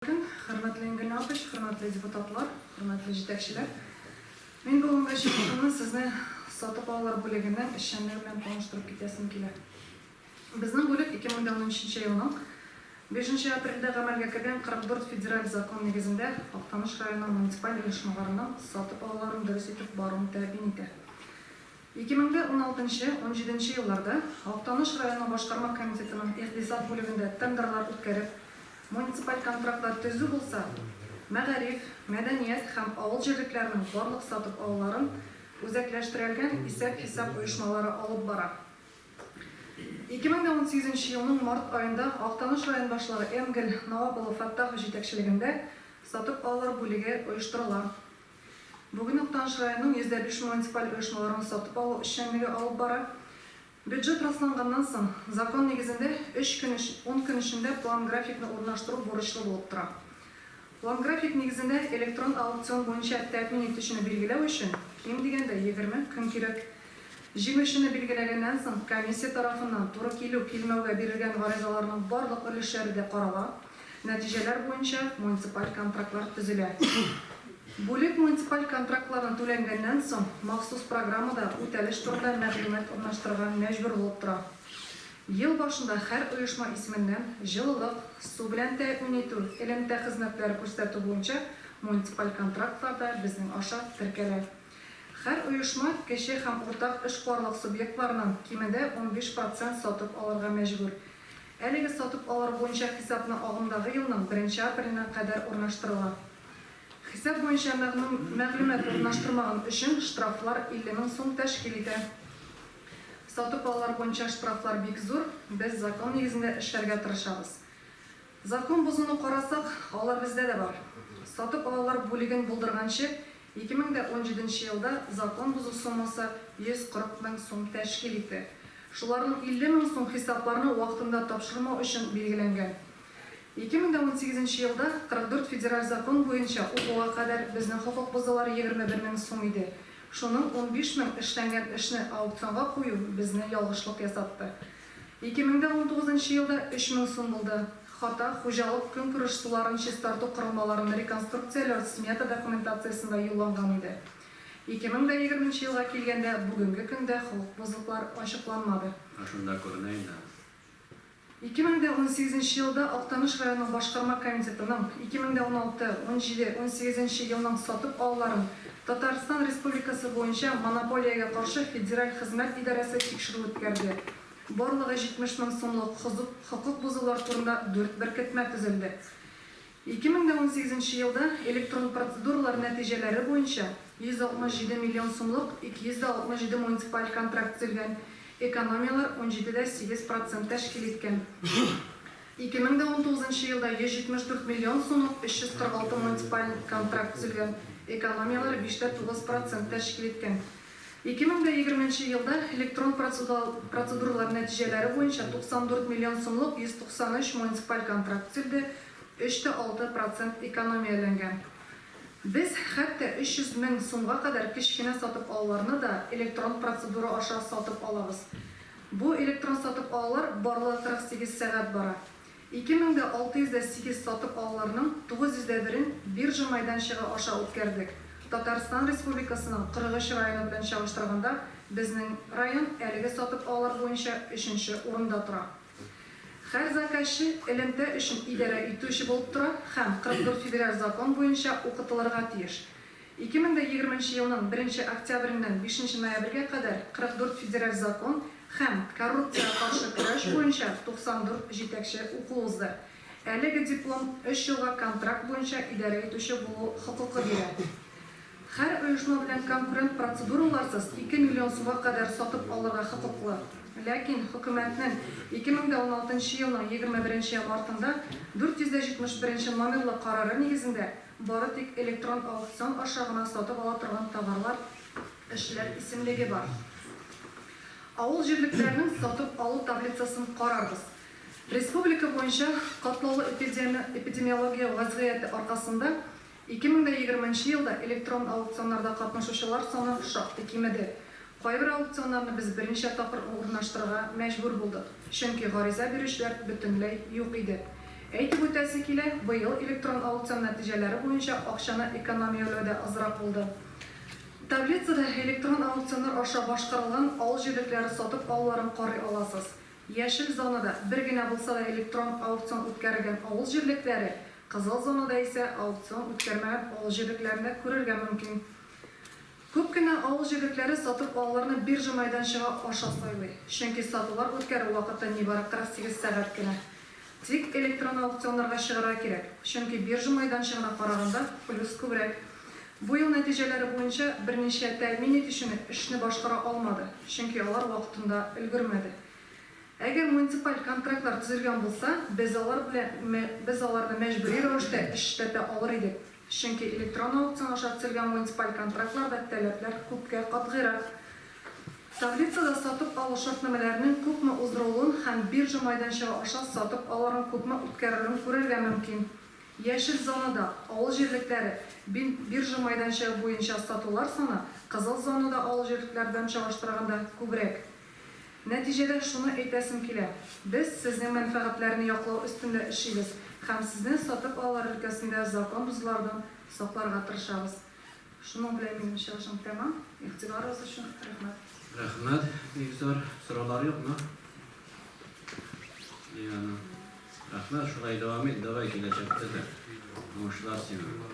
Көн, хөрмәтле Энгель Натович, хөрмәтле депутатлар, хөрмәтле җитәкчеләр. Мин бүгенге чыгышымны сезне сатып алулар бүлегенең эшчәнлеге белән таныштырып китәсем килә. Безнең бүлек 2013 елның 5 апрельдә гамәлгә кергән 44 федераль закон нигезендә Актаныш районының муниципаль оешмаларының сатып алуларын дөрес итеп баруын тәэмин итә. 2016 унҗиденче елларда Актаныш районы башкарма комитетының икътисад бүлегендә тендерлар үткәреп, муниципаль контрактлар төзү булса, мәгариф, мәдәният һәм авыл җирлекләренең барлык сатып алуларын үзәкләштерелгән исәп-хисап оешмалары алып бара. 2018 елның март аенда Актаныш район башлыгы Энгель Навап улы Фәттахов җитәкчелегендә сатып алулар бүлеге оештырыла. Бүген Актаныш районының 105 муниципаль оешмаларын сатып алу эшчәнлеге алып бара. Бюджет расланганнан соң, закон нигезендә, өч көн эч, ун көн эчендә план-графикны урнаштыру бурычлы булып тора. План-график нигезендә электрон аукцион буенча тәэмин итүчене билгеләү өчен, ким дигәндә, 20 көн кирәк. Җиңүчене билгеләгәннән соң, комиссия тарафыннан туры килү-килмәүгә бирелгән гаризаларның барлык өлешләре дә карала. Нәтиҗәләр буенча муниципаль контрактлар төзелә. Бүлек муниципаль контрактларны түләнгәннән соң, махсус программада үтәлеш турында мәгълүмат урнаштырырга мәҗбүр булып тора. Ел башында һәр оешма исеменнән җылылык, су белән тәэмин итү, элемтә хезмәтләре күрсәтү буенча муниципаль контрактлар да безнең аша теркәлә. Һәр оешма кече һәм уртак эшкуарлык субъектларыннан кимендә 15 процент сатып алырга мәҗбүр. Әлеге сатып алулар буенча хисапны агымдагы елның беренче апреленә кадәр урнаштырыла. Хисап буенча мәгълүмат урнаштырмаган өчен штрафлар 50 мең сум тәшкил итә. Сатып алулар буенча штрафлар бик зур, без закон нигезендә эшләргә тырышабыз. Закон бозуны карасак, алар бездә дә бар. Сатып алулар бүлеген булдырганчы, 2017 нче елда закон бозу суммасы 140 мең сум тәшкил итте. Шуларның 50 мең сум хисапларны вакытында тапшырмау өчен билгеләнгән. 2018 нче елда 44 федераль закон буенча укуга кадәр безнең хокук бозулар 21 мең сум иде. Шуның 15 мең эшләнгән эшне аукционга кую безне ялгышлык ясатты. 2019 нчы елда 3 мең сум булды. Хата, хуҗалык-көнкүреш суларын чистарту корылмаларын реконструкцияләү смета документациясендә юлланган иде. 2020 нче елга килгәндә, бүгенге көндә хокук бозыклар ачыкланмады. Ә шунда күренә инде. 2018 нче елда Актаныш районының башкарма комитетының 2016, 17, 18 нче елның сатып алуларын Татарстан Республикасы буенча Монополиягә каршы федераль хезмәт идарәсе тикшерү үткәрде. Барлыгы 70 мең сумлык хокук бозулар турында дүрт беркетмә төзелде. 2018 нче елда электрон процедуралар нәтиҗәләре буенча 167 миллион сумлык 267 муниципаль контракт төзелгән, экономияләр 17,8 процент тәшкил иткән. 2019 нчы елда 174 миллион сумлык 346 муниципаль контракт төзелгән, экономияләр 5,9 процент тәшкил иткән. 2020 нче елда электрон процедуралар нәтиҗәләре буенча 94 миллион сумлык 193 муниципаль контракт төзелде, 3,6 процент экономияләнгән. Без хәтта 300 мең сумга кадәр кечкенә сатып алуларны да электрон процедура аша сатып алабыз. Бу электрон сатып алулар барлыгы 48 сәгать бара. 2608 сатып алуларның 901-ен биржа майданчыгы аша үткәрдек. Татарстан Республикасының 43 районы белән чагыштырганда, безнең район әлеге сатып алулар буенча өченче урында тора. Һәр заказчы элемтә өчен идарә итүче булып тора һәм 44 федераль закон буенча укытылырга тиеш. 2020 нче елның беренче октябреннән бишенче ноябрьгә кадәр 44 федераль закон һәм коррупциягә каршы көрәш буенча 94 җитәкче уку узды. Әлеге диплом өч елга контракт буенча идарә итүче булу хокукы бирә. Һәр оешма белән конкурент процедураларсыз 2 миллион сумга кадәр сатып алырга хокуклы. Ләкин Хөкүмәтнең 2016 нчы елның 21 нче мартында 471 нче номерлы карары нигезендә Бары тик электрон аукцион аша гына сатып ала торган товарлар, эшләр исемлеге бар. Авыл җирлекләренең сатып алу таблицасын карарбыз. Республика буенча катлаулы эпидемиология вазгыяте аркасында 2020 нче елда электрон аукционнарда катнашучылар саны шактый кимеде. Кайбер аукционнарны без берничә тапкыр урнаштырырга мәҗбүр булдык, чөнки гариза бирүчеләр бөтенләй юк иде. Әйтеп үтәсе килә, быел электрон аукцион нәтиҗәләре буенча акчаны экономияләү дә азрак булды. Таблицада электрон аукционнар аша башкарылган авыл җирлекләре сатып алуларын карый аласыз. Яшел зонада бер генә булса да электрон аукцион үткәрелгән авыл җирлекләре, кызыл зонада исә аукцион үткәрмәгән авыл җирлекләрен дә күрергә мөмкин. Күп кенә авыл җирлекләре сатып алуларны биржа мәйданчыгы аша сайлый, чөнки сатулар үткәрү вакыты нибары 48 сәгать кенә. Тик электрон аукционнарга чыгарга кирәк, чөнки биржа мәйданчыгына караганда плюс күбрәк. Бу ел нәтиҗәләре буенча берничә тәэмин итүчене эшне башкара алмады, чөнки алар вакытында өлгермәде. Әгәр муниципаль контрактлар төзелгән булса, без алар белән без аларны мәҗбүри рәвештә эшләтә алыр идек. Чөнки электрон аукцион аша төзелгән муниципаль контрактларда таләпләр күпкә катгыйрак. Таблицада сатып алу шартнамәләренең күпме уздырылуын һәм биржа майданчыгы аша сатып алуларның күпме үткәрелүен күрергә мөмкин. Яшел зонада, авыл җирлекләре, биржа майданчыгы буенча сатулар саны кызыл зонада авыл җирлекләре белән чагыштырганда күбрәк. Нәтиҗәдә шуны әйтәсем килә, без сезнең мәнфәгатьләрне яклау өстендә эшлибез һәм сезне сатып алулар өлкәсендә закон бозулардан сакларга тырышабыз. Шуның белән минем чыгышым тәмам. Игътибарыгыз өчен рәхмәт. Рәхмәт, бик зур. Сораулар юкмы? Диана. Рәхмәт, шулай дәвам ит, давай киләчәктә дә уңышлар сиңа.